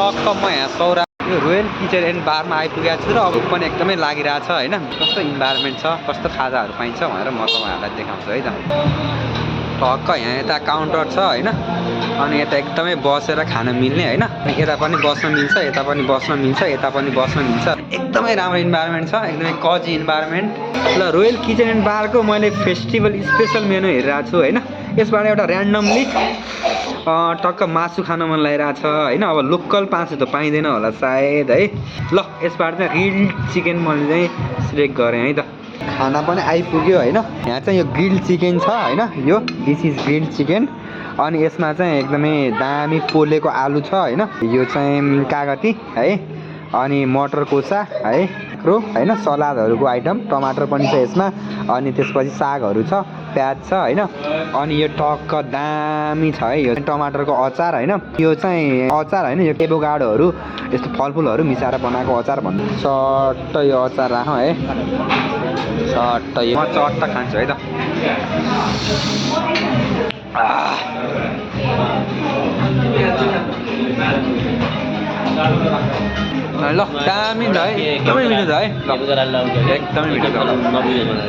टक्क म यहाँ सौरा यो रोयल किचन एन्ड बारमा आइपुगेको छु र अब पनि एकदमै लागिरहेछ होइन। कस्तो इन्भाइरोमेन्ट छ, कस्तो खाजाहरू पाइन्छ भनेर म तपाईँहरूलाई देखाउँछु है त। टक्क यहाँ यता काउन्टर छ होइन, अनि यता एकदमै बसेर खान मिल्ने होइन। यता पनि बस्न मिल्छ, यता पनि बस्न मिल्छ, यता पनि बस्न मिल्छ। एकदमै राम्रो इन्भाइरोमेन्ट छ, एकदमै कजी इन्भाइरोमेन्ट। ल रोयल किचन एन्ड बारको मैले फेस्टिभल स्पेसल मेनु हेरिरहेको छु होइन। यसबाट एउटा ऱ्यान्डमली टक्क मासु खान मन लागिरहेछ होइन। अब लोकल मासु त पाइँदैन होला सायद है। ल यसबाट चाहिँ ग्रिल्ड चिकन मैले चाहिँ सिलेक्ट गरेँ है त। खाना पनि आइपुग्यो होइन। यहाँ चाहिँ यो ग्रिल्ड चिकन छ होइन, यो दिस इज ग्रिल्ड चिकन। अनि यसमा चाहिँ एकदमै दामी पोलेको आलु छ होइन। यो चाहिँ कागती है, अनि मटर कोसा है, क्रो होइन, सलादहरूको आइटम, टमाटर पनि छ यसमा। अनि त्यसपछि सागहरू छ, प्याज छ होइन। अनि यो टक्क दामी छ है, यो टमाटरको अचार होइन। यो चाहिँ अचार होइन, यो एभोकाडोहरू यस्तो फलफुलहरू मिसाएर बनाएको अचार भन्नु। चट्ट यो अचार राख है, चट्ट यो म चट्ट खान्छु है त। ल दामी छ है, एकदमै मिठो छ है, एकदमै मिठो छ।